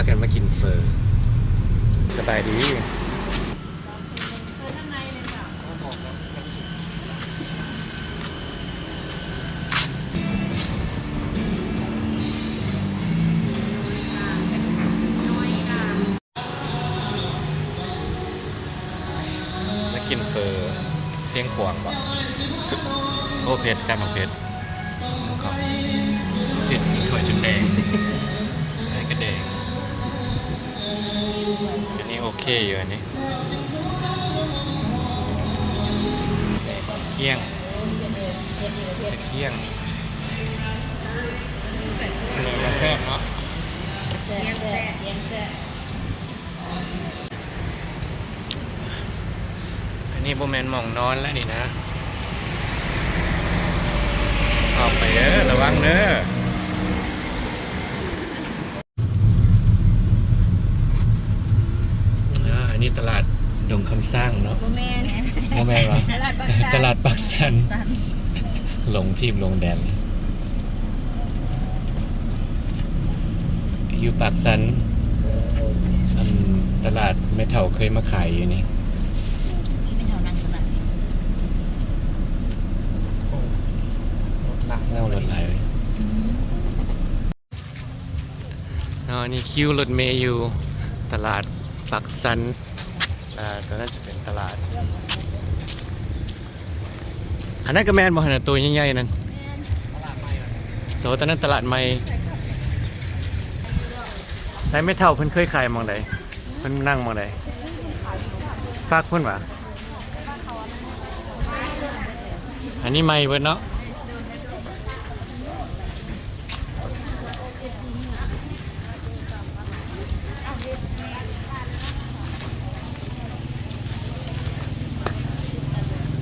ກັນມາກິນເຝີ. ສະບາຍດີ. ມາກິນເຝີຊຽງຂວາງບໍ? ໂອ້ ເຜັດ ຈານບັກເຜັດ. ເຜັດ ຖ້ວຍຈົນແດງ ອັນນີ້ກະແດງ. ອັນນີ້ໂອເຄຢູ່ ອັນນີ້ ແດງ ກ້ຽງ ກ້ຽງ. ສະເໜີວ່າແຊບເນາະ. ແຊບ ແຊບ ກ້ຽງແຊບ. ອັນນີ້ບໍ່ແມ່ນໝ່ອງນອນແລ້ວນີ້ນະ. ອອກໄປເດີ ລະວັງເດີ. ອ່າ ອັນນີ້ຕະຫຼາດດົງຄຳຊ້າງເນາະ. ບໍ່ແມ່ນ ບໍ່ແມ່ນຫວາ? ຕະຫຼາດປາກຊັນ ຕະຫຼາດປາກຊັນ. ປາກຊັນ ຫຼົງທີບຫຼົງແດນ ຢູ່ປາກຊັນ. ອັນຕະຫຼາດແມ່ເຖົ້າເຄີຍມາຂາຍຢູ່ນີ້. ນີ້ແມ່ເຖົ້ານັ່ງຢູ່ນັ້ນ. ໂອ້ ລົດຫຼາຍ ເອົາ ລົດຫຼາຍເວີຍ. ອືມ ເນາະ ອັນນີ້ຄິວລົດເມຢູ່ຕະຫຼາດປາກຊັນ. ອ່າ ຕົວນັ້ນຈະເປັນຕະຫຼາດ ອັນນັ້ນກະແມ່ນບໍ່ຫັ້ນນະ ໂຕໃຫຍ່ໆນັ້ນ? ແມ່ນ. ໂຕ ຕົວນັ້ນຕະຫຼາດໃໝ່. ໃສແມ່ເຖົ້າເພິ່ນເຄີຍຂາຍໝ່ອງໃດ? ເພິ່ນນັ່ງໝ່ອງໃດ? ຟາກພຸ້ນຫວາ? ອັນນີ້ໃໝ່ເບິດເນາະ.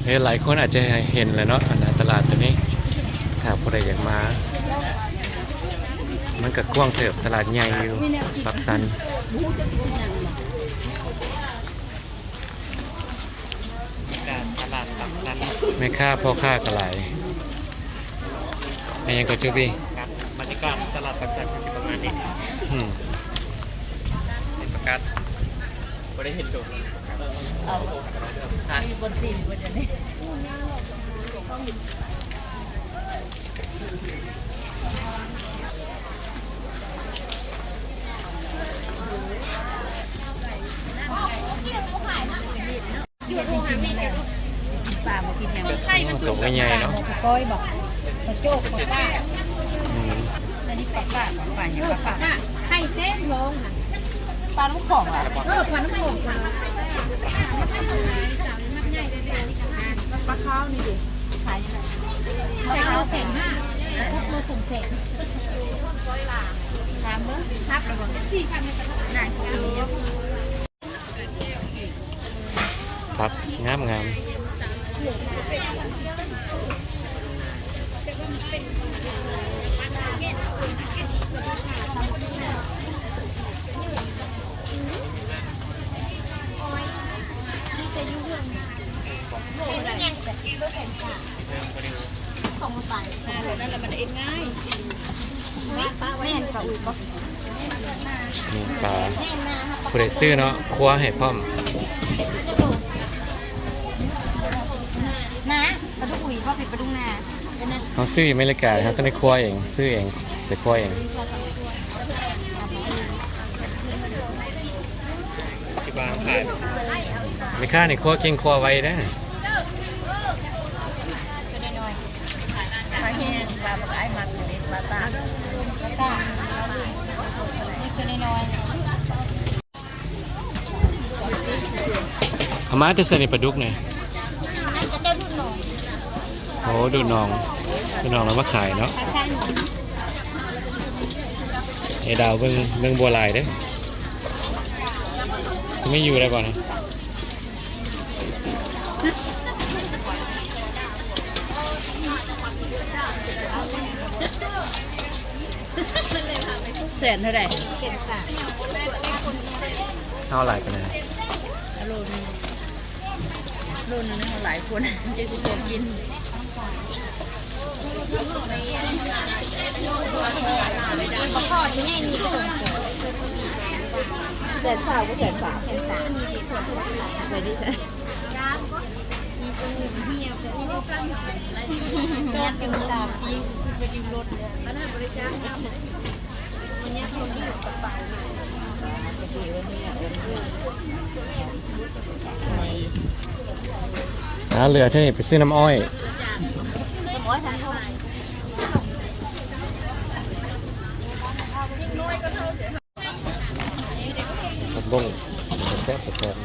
ເອີ ຫຼາຍຄົນອາດຈະເຫັນແລ້ວເນາະ ອັນນະ ຕະຫຼາດໂຕນີ້ ຖ້າຜູ້ໃດຢາກມາ. ມັນກະກວ້າງເຕີບ ຕະຫຼາດໃຫຍ່ຢູ່ປາກຊັນ. ບັນຍາກາດຕະຫຼາດປາກຊັນ ແມ່ຄ້າພໍ່ຄ້າກະຫຼາຍ. ແມ່ນຫຍັງກໍຈຸບີ່? ບັນຍາກາດຕະຫຼາດປາກຊັນກະຊິປະມານນີ້. ອືມ ເຫັນປະກາດ ບໍ່ໄດ້ເຫັນໂດນ. ເອົາ ມີບໍ່ຕີບໍ່ດຽວນີ້. ໂຕໃຫຍ່ໆເນາະ ກ້ອຍບໍ? ປາໂຈກ ປາ ອືມ ອັນນີ້ປາ ປາ ປາຫຍັງ ປາ ປາ ໄຂ່ເຕັມທ້ອງຫັ້ນ. ປານ້ຳຂອງຫວາ? ເອີ ປານ້ຳຂອງ ປາຂາວນີ້ເດ. ຂາຍເທົ່າໃດ? ປາຂາວແສນຫ້າ ຄົບໂລສອງແສນ. ຖາມເບິ່ງ ພັບລະບໍ່? ສີ່ພັນ ໜ້າຊິເອົາຢູ່. ປັບງາມໆ. ແມ່ນປາອຸ ປາ ຜູ້ໃດຊື້ເນາະ ຄົວໃຫ້ພ້ອມ. ນາ ປາດຸກອຸ ບໍ່ເປັນປາດຸກນາ. ເຮົາຊື້ຢູ່ອາເມລິກາ ເຮົາຕ້ອງໄດ້ຄົວເອງ ຊື້ເອງ ໄປຄົວເອງ. ຊິວາງຂາຍ ແມ່ຄ້ານີ້ຄົວເກັ່ງ ຄົວໄວເດ້. ປາແຫ້ງ ປາບັກອ້າຍມັກເດ້ ປາຕາກ ປາຕາກ ນີ້ຄືນ້ອຍໆ. ເອົາມາແຕ່ໃສນີ້ປາດຸກນີ້? ໂອ້ ດູດໜອງ ດູດໜອງແລ້ວມາຂາຍເນາະ. ໄອ້ດາວເບິ່ງ ເບິ່ງບໍ່ຫຼາຍເດ້ ຊິມີຢູ່ໄດ້ບໍ່ນີ້? ແສນເທົ່າໃດ? ແສນສາມ. ເອົາຫຼາຍປານໃດ? ເອົາໂລໜຶ່ງ ໂລໜຶ່ງ ເຮົາຫຼາຍຄົນ ເຈັດສິບຫົກກິນ. ບໍ່ພໍຊິແມ່ນມີແຕ່ສອງຄົນ. ແສນຊາວບໍ່ແສນສາມ ແສນສາມ ໄປດິ ຊອດກັນຕາມທີ່ໄປຢູ່ລົດເລີຍ ອັນນັ້ນບໍລິຈາກນຳ ມັນຍັງຄົນຢູ່ກະເປົາ ຫາເຫຼືອເທົ່ານີ້ໄປຊື້ນ້ຳອ້ອຍ. ຜັກບົ້ງ ແຊບ ແຊບ.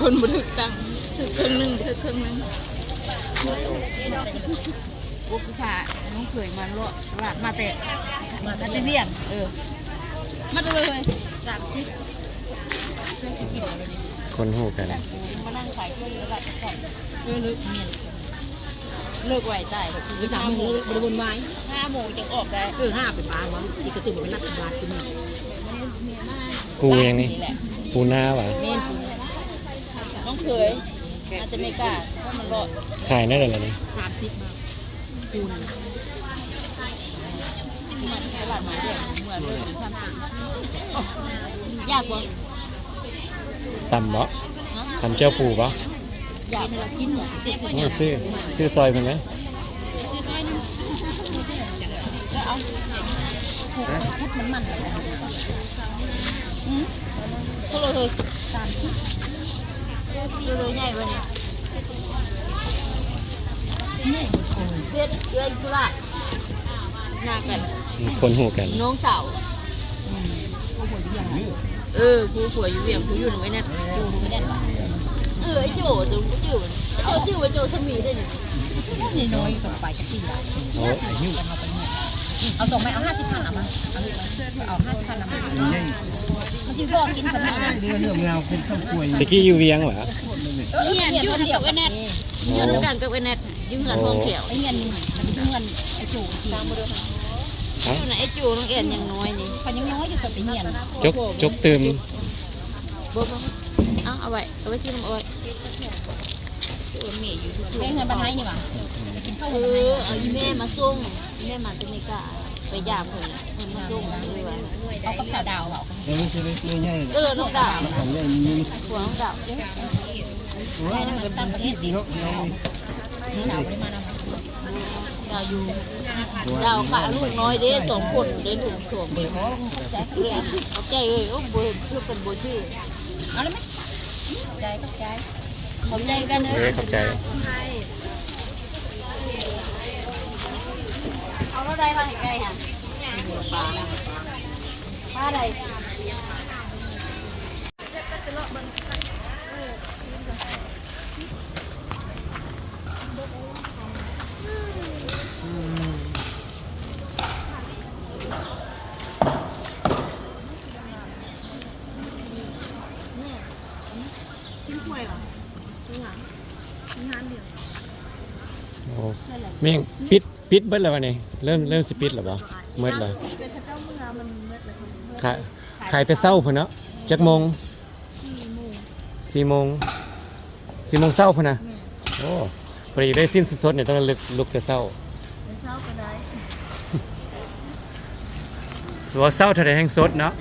ຄົນບໍ່ຖືກຕັ້ງ ຖືກເຄິ່ງໜຶ່ງ ບໍ່ຖືກເຄິ່ງໜຶ່ງ. ໂອ້ ຜູ້ພານ້ອງເຂີຍມາເລາະຕະຫຼາດ ມາແຕ່ ມາແຕ່ວຽງ ເອີ ມາເລີຍ ສາມສິບ ເພື່ອຊິກິນເອົາເລີຍ ຄົນຮູ້ກັນ ມານັ່ງຂາຍເຄື່ອງຢູ່ຕະຫຼາດ ເອີ ເລີກ ແມ່ນ ເລີກໄວຕາຍ ຄືສາມໂມງ ບໍ່ໄດ້ວຸ່ນວາຍ ຫ້າໂມງຈັ່ງອອກໄດ້ ເອີ ຫ້າໄປປານວະ ທີ່ກະຊຸມໄປນັດຕະຫຼາດຂຶ້ນ ປູຫຍັງນີ້ ປູນາຫວາ ແມ່ນ ນ້ອງເຂີຍ ມາແຕ່ເມກາ ມັນເລາະ ຂາຍແນວໃດລະນີ້ ສາມສິບ ບາດ ປູນາ ຢາກບໍ່ ຕຳບໍ່ ຕຳແຈ່ວປູບໍ່ ຢາກກິນ ອື ຊື້ ຊື້ຊອຍເພິ່ນແຫຼະ ຊື້ຊອຍໜຶ່ງ ແລ້ວເອົາ ມັນມັນ ອື ໂຕໂລເຮີຍ ສາມສິບ ໂຕໂລໃຫຍ່ບໍ່ນີ້ ເຮັດເອື້ອຍພຸລະ ໜ້າກັນ ຄົນຮູ້ກັນ ນ້ອງສາວ ອື ຜູ້ຜົວຢູ່ວຽງ ຜູ້ຢູ່ນຳໄອ້ແນັດ ຢູ່ນຳໄອ້ແນັດ ເອີ ໄອ້ໂຈ້ ໂຈ້ບໍ່ຈື່ ເຈົ້າຈື່ວ່າໂຈ້ສາມີເດ້ນີ້ ນ້ອຍໆ ກໍໄປຈັກປີລະ ໂອ້ ອາຍຸ ເອົາສອງໄມ້ ເອົາຫ້າສິບພັນ ເອົາມາ ເອົາຫ້າສິບພັນ ເອົາມາ ມັນຊິບໍ່ກິນສາມີ ເລື່ອງລາວເປັນຄອບຄົວ ຕະກີ້ຢູ່ວຽງຫວາ ຮຽນຢູ່ນຳກັບໄອ້ແນັດ ຮຽນນຳກັນກັບໄອ້ແນັດ ຢູ່ເຮືອນຫ້ອງແຖວ ໄປຮຽນຢູ່ ມັນຢູ່ເຮືອນໄອ້ໂຈ ຢູ່ນຳໄອ້ໂຈ ນ້ອງແອນຍັງນ້ອຍນີ້ ເຂົາຍັງນ້ອຍຢູ່ ຕອນໄປຮຽນ ຈົບ ຈົບຕື່ມ ບໍ່ ບໍ່ ເອົາ ເອົາໄວ້ ເອົາໄວ້ຊິນ້ຳອ້ອຍ ແມ່ເຮືອນບ້ານໄຮ່ນີ້ຫວາ ໄປກິນເຂົ້າ ເອີ ເອົາອີ່ແມ່ມາສົ່ງ ອີ່ແມ່ມາແຕ່ເມກາ ໄປຢາມເພິ່ນ ເພິ່ນມາສົ່ງ ເອີ ເອົາກັບສາວດາວເວົ້າ ເອີ ນ້ອງດາວ ຜົວນ້ອງດາວ ໂອ້ຍ ມັນຕ່າງປະເທດດີເນາະ ດາວບໍ່ໄດ້ມານຳ ດາວຢູ່ ດາວກະລູກນ້ອຍເດ້ ສອງຄົນເດ້ ລູກສອງຄົນ ຂອບໃຈເອີຍ ໂອ້ ບໍ່ເຫັນຄືເພິ່ນບໍ່ຈື່ ເອົາລະແມ່ ຂອບໃຈ ຂອບໃຈ ຂອບໃຈກັນເດີ ເອີ ຂອບໃຈ ເອົາລະໄດ້ມາໃກ້ໆ ຫະ ປາ ປາໄດ້. ໂອ້ ແມ່ງ ປິດ ປິດເບິດແລ້ວວະນີ້ ເລີ່ມ ເລີ່ມຊິປິດແລ້ວບໍ່ ໝົດແລ້ວ ຂາຍ ຂາຍແຕ່ເຊົ້າພຸ້ນເນາະ ຈັກໂມງ ສີ່ໂມງ ສີ່ໂມງ ສີ່ໂມງເຊົ້າພຸ້ນນະ ແມ່ນ ໂອ້ ພໍດີໄດ້ສິ້ນສົດໆ ນີ້ຕ້ອງລຸກ ລຸກແຕ່ເຊົ້າ ແຕ່ເຊົ້າກໍໄດ້ ເວົ້າເຊົ້າເທົ່າໃດແຮ່ງສົດເນາະ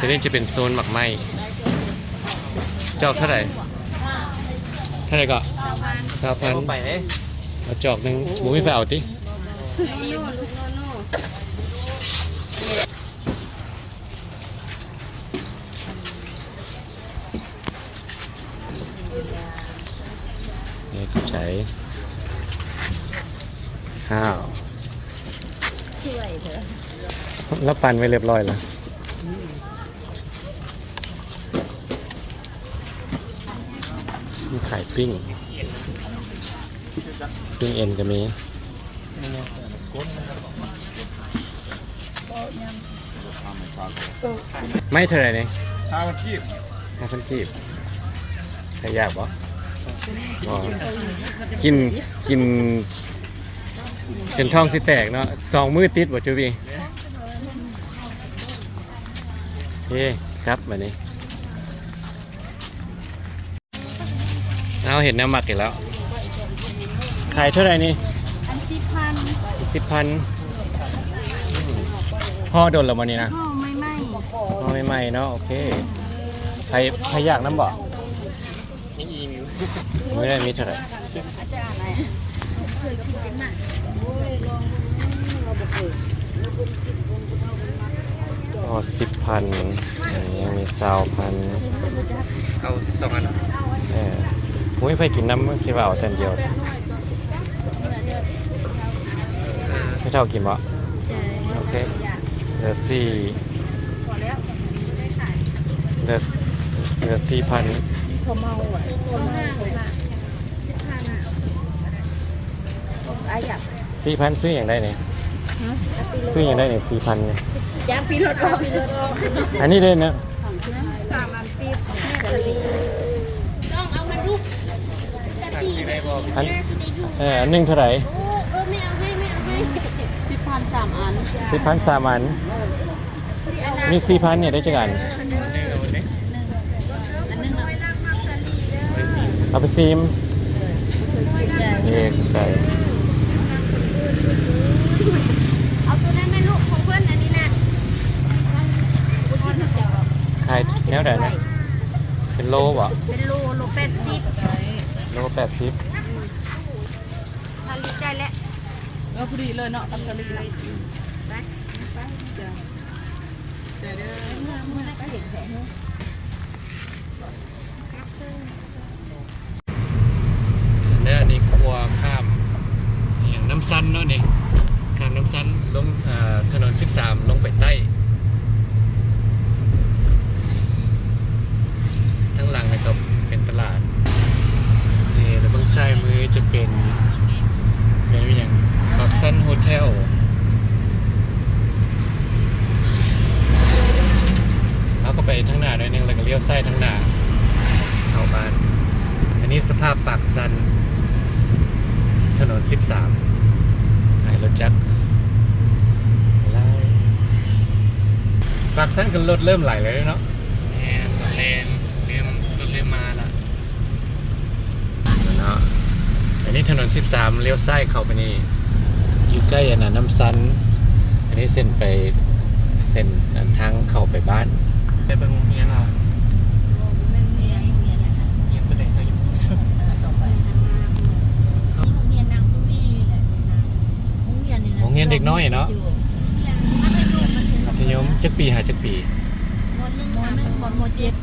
ຕົວນີ້ຈະເປັນໂຊນໝາກໄມ້ ຈອກເທົ່າໃດ ເທົ່າໃດເກາະ ຊາວພັນ ເອົາຈອກໜຶ່ງ ບໍ່ມີໃຜເອົາຕິ ເອີ ຂອບໃຈ ອ້າວ ລາວປັ່ນໄວ້ລຽບຮ້ອຍແລ້ວ ມີຂາຍປີ້ງ ປີ້ງເອັນກໍມີ. ໄມ້ເທົ່າໃດນີ້? ຫ້າພັນກີບ ຫ້າພັນກີບ ໃຜຢາກບໍ່? ບໍ່ ກິນ ກິນ ຈົນທ້ອງຊິແຕກເນາະ ສອງມື້ຕິດບໍ່ ຈູວີ? ເອີ ກັບບາດນີ້ ເອົາ ເຫັນແນວມັກອີກແລ້ວ. ຂາຍເທົ່າໃດນີ້? ອັນສິບພັນ ສິບພັນ. ຫໍ່ດົນແລ້ວບໍ່ນີ້ນະ? ຫໍ່ໃໝ່ໆ ຫໍ່ໃໝ່ໆເນາະ. ໂອເຄ ໃຜ ໃຜຢາກນຳບໍ່? ມີອີ່ມີ ມື້ນັ້ນມີເທົ່າໃດ? ອໍ ສິບພັນ ອັນນີ້ຍັງມີຊາວພັນ. ເອົາສອງອັນ. ເອີ ບໍ່ມີໃຜກິນນຳ ຄິດວ່າເອົາແຕ່ອັນດຽວ. ແມ່ເຖົ້າກິນບໍ່? ໂອເຄ ເຫຼືອສີ່ ເຫຼືອ ເຫຼືອສີ່ພັນ. ສີ່ພັນ ຊື້ຫຍັງໄດ້ນີ້? ຮະ? ຊື້ຫຍັງໄດ້ນີ້ ສີ່ພັນນີ້? ຈ້າງຂີ່ລົດອອກ. ອັນນີ້ເດ້ເນາະ. ສາມອັນສິບ. ອັນ ເອີ ອັນໜຶ່ງເທົ່າໃດ? ສິບພັນສາມອັນ. ສິບພັນສາມອັນ. ມີສີ່ພັນນີ້ໄດ້ຈັກອັນ? ເອົາໄປຊີມ. ເອີ ໃຈ ເອົາໂຕນັ້ນແມ່ລູກຂອງເພິ່ນ ອັນນີ້ນະ. ຂາຍແນວໃດນະ? ເປັນໂລບໍ່? ເປັນໂລ ໂລແປດສິບ. ໂລແປດສິບ. ອືມ ຜະລິດໄດ້ແລ້ວ. ເອີ ພໍດີເລີຍເນາະ ກັບສາລີນະ. ໄປ ໄປ ຈ້າ ຈ້າເດີ. ເດີ ອັນນີ້ຂົວຂ້າມ ອີຫຍັງ ນ້ຳຊັນເນາະນີ້ ຂ້າມນ້ຳຊັນລົງ ເອີ ຖະໜົນສິບສາມ ລົງໄປໃຕ້. ທາງຫຼັງນີ້ກໍເປັນຕະຫຼາດ ນີ້ ແລ້ວເບິ່ງຊ້າຍມືຈະເປັນ ເປັນອີຫຍັງ ປາກຊັນໂຮເທວ. ເຮົາກໍໄປທາງໜ້າໜ້ອຍໜຶ່ງ ແລ້ວກໍລ້ຽວຊ້າຍທາງໜ້າເຂົ້າບ້ານ. ອັນນີ້ສະພາບປາກຊັນ ຖະໜົນສິບສາມ ໃຫ້ລົດຈັກຫຼາຍ. ປາກຊັນກໍລົດເລີ່ມໄຫຼແລ້ວເນາະ. ແມ່ນ ລົດແລ່ນ ເລີ່ມ ລົດເລີ່ມມາລະ. ເນາະ ອັນນີ້ຖະໜົນສິບສາມ ລ້ຽວຊ້າຍເຂົ້າໄປນີ້ ຢູ່ໃກ້ອັນນັ້ນ ນ້ຳຊັນ. ອັນນີ້ເສັ້ນໄປ ເສັ້ນອັນທາງເຂົ້າໄປບ້ານ. ໄປເບິ່ງໂຮງຮຽນເອົາ. ໂອ້ ບໍ່ແມ່ນໂຮງຮຽນ ໂຮງຮຽນໂຕໃດເຮົາຍັງບໍ່ຮູ້. ເອີ ຕ້ອງໄປທາງໜ້າ ໂຮງຮຽນນາງທະວີແຫຼະ. ໂຮງຮຽນນີ້ນະ ໂຮງຮຽນເດັກນ້ອຍເນາະ. ໂຮງຮຽນມັດທະຍົມ ມັດທະຍົມ. ມັດທະຍົມ ຈັກປີຫາຈັກປີ? ມ.ໜຶ່ງ ມ.ໜຶ່ງ ຮອດ ມ.ເຈັດ.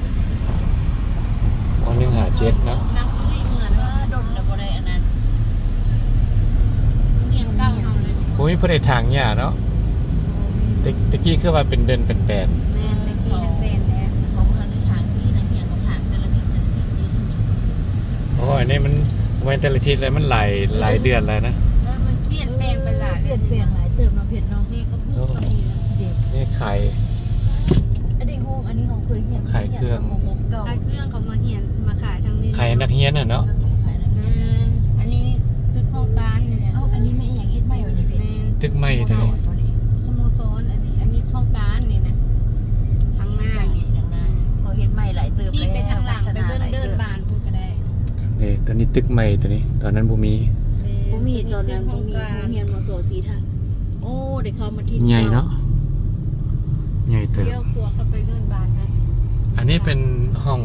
ມໍໜຶ່ງຫາເຈັດເນາະ. ນັບເມື່ອດົນແລ້ວບໍ່ໄດ້ອັນນັ້ນ ຮຽນເກົ່າເຮົາເລີຍ. ບໍ່ມີຜູ້ໃດຖາງຫຍ້າເນາະ. ແຕ່ ແຕ່ກີ້ຄືວ່າເປັນເດີ່ນເປັນແປນ. ແມ່ນ ແຕ່ກີ້ເປັນແປນແລ້ວ ເຂົາບໍ່ທັນໄດ້ຖາງ. ປີນັ້ນຮຽນກໍຖາງແຕ່ລະທິດ ແຕ່ລະທິດ. ໂອ້ຍ ອັນນີ້ມັນບໍ່ແມ່ນແຕ່ລະທິດແລ້ວ ມັນຫຼາຍ ເອີ ຫຼາຍເດືອນແລ້ວນະ. ເອີ ມັນປ່ຽນແປງໄປຫຼາຍ ປ່ຽນແປງຫຼາຍເຕີບເນາະ ເພັດເນາະ. ນີ້ກໍປູກກໍມີ ນີ້ຂາຍ ອັນນີ້ໂຮງ ອັນນີ້ເຮົາເຄີຍຮຽນ ຂາຍເຄື່ອງ ຂາຍເຄື່ອງ ເຂົາມາຮຽນ ມາຂາຍທາງນີ້ ຂາຍນັກຮຽນນະເນາະ. ເອີ ຂາຍນັກຮຽນ. ອັນນີ້ຕຶກຫ້ອງການນີ້ແຫຼະ. ເອົ້າ ອັນນີ້ແມ່ນອີ່ຫຍັງ ເຮັດໃໝ່ບໍ່ນີ້? ເປັນຕຶກໃໝ່ແທ້. ສະໂມສອນ ອັນນີ້ ອັນນີ້ຫ້ອງການນີ້ນະ. ທາງໜ້ານີ້ ທາງໜ້າ ເຂົາເຮັດໃໝ່ຫຼາຍເຕີບ. ຂີ່ໄປທາງຫຼັງ ໄປເບິ່ງເດີ່ນບານພຸ້ນກໍໄດ້. ເອີ ຕົວນີ້ຕຶກໃໝ່ຕົວນີ້ ຕອນນັ້ນບໍ່ມີ. ບໍ່ມີ ຕອນນັ້ນບໍ່ມີ. ໂຮງຮຽນ ມສ ສີທາ. ໂອ້ ໄດ້ເຂົ້າມາທີ່ໃຫຍ່ເນາະ ໃຫຍ່ເຕີບ. ລ້ຽວຂວາເຂົ້າໄປເດີ່ນບານນະ. ອັນນີ້ເປັນຫ້ອງ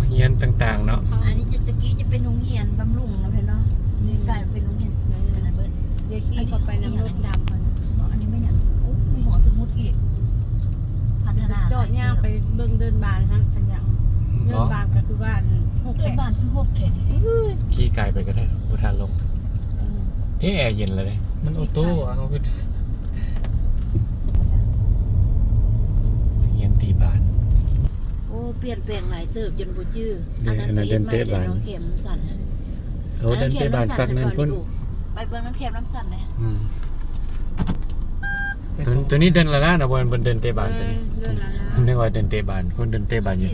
ຮຽນຕ່າງໆເນາະ. ອັນນີ້ຈະ ຕະກີ້ຈະເປັນໂຮງຮຽນບຳລຸງເນາະ ເຫັນເນາະ. ນີ້ກາຍເປັນໂຮງຮຽນ ເອີ ອັນນັ້ນເບິດ. ເດຂີ່ເຂົ້າໄປນຳລົດດຳ. ອັນນີ້ແມ່ນຫຍັງ? ໂອ້ ມີຫໍສະໝຸດອີກ. ພັດທະນາ ເຈາະຍ່າງໄປເບິ່ງເດີ່ນບານຫັ້ນ ຄັນຢາກ. ເດີ່ນບານກໍຄືວ່າຫົກແຖວ. ເດີ່ນບານຄືຫົກແຖວ. ຂີ່ກາຍໄປກໍໄດ້ ບໍ່ທັນລົງ. ເອີ ເອີ ແອເຢັນແລ້ວເດ້. ມັນໂອໂຕ້ ເຮົາຄືຮຽນຕີບານ. ໂອ້ ປ່ຽນແປງຫຼາຍເຕີບ ຈົນບໍ່ຈື່. ອັນນັ້ນເດີ່ນເຕະບານ ແຄມນ້ຳສັນ. ໂອ້ ເດີ່ນເຕະບານ ອັນນັ້ນແຄມນ້ຳສັນ ຟາກນັ້ນພຸ້ນ. ໄປເບິ່ງນັ້ນແຄມນ້ຳສັນເດ້. ອືມ ຕົວ ຕົວນີ້ເດີ່ນລາລານະ ບໍ່ແມ່ນເດີ່ນເຕະບານ. ເອີ ຕົວນີ້ເດີ່ນລາລາ ນຶກວ່າເດີ່ນເຕະບານ. ຄົນເດີ່ນເຕະບານຢູ່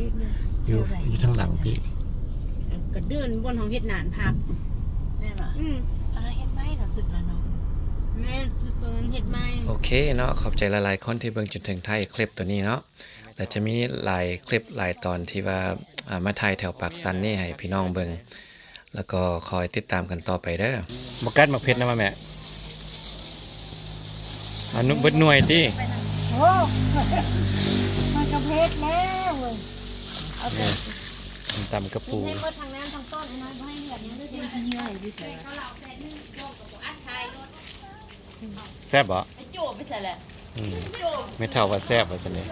ຢູ່ ຢູ່ທາງຫຼັງພີ້. ກໍເດີ່ນບ່ອນເຮົາເຮັດໜານພັກ. ແມ່ນຫວາ? ອືມ ອັນນັ້ນເຮັດໃໝ່ເນາະ ຕຶກນັ້ນເນາະ. ແມ່ນ ຕົວນັ້ນເຮັດໃໝ່. ໂອເຄເນາະ ຂອບໃຈຫຼາຍໆຄົນທີ່ເບິ່ງຈົນເຖິງທ້າຍຄລິບຕົວນີ້ເນາະ ແລະ ຈະມີຫຼາຍຄລິບຫຼາຍຕອນທີ່ວ່າ ອ່າ ມາຖ່າຍແຖວປາກຊັນນີ້ໃຫ້ພີ່ນ້ອງເບິ່ງ ແລ້ວກໍຄອຍຕິດຕາມກັນຕໍ່ໄປເດີ. ບໍ່ກັດໝາກເຜັດນຳແມ່? ອາ ນຸ ເບິດໜ່ວຍຕິ? ໂອ້ ມັນກໍເຜັດແລ້ວເວີຍ. ເອົາແຕ່ ນີ້ ຕຳກະປູ ກິນໃຫ້ໝົດທັງນ້ຳທັງຕົ້ນ ອັນນັ້ນບໍ່ໃຫ້ເຫຼືອຫຍັງເດີ. ເຫຍື່ອຢູ່ໃສລະ? ແຊບບໍ່? ໄປໂຈ້ໄປໃສລະ? ອືມ ໂຈ້ ແມ່ເຖົ້າວ່າແຊບວ່າຊັ້ນເດ.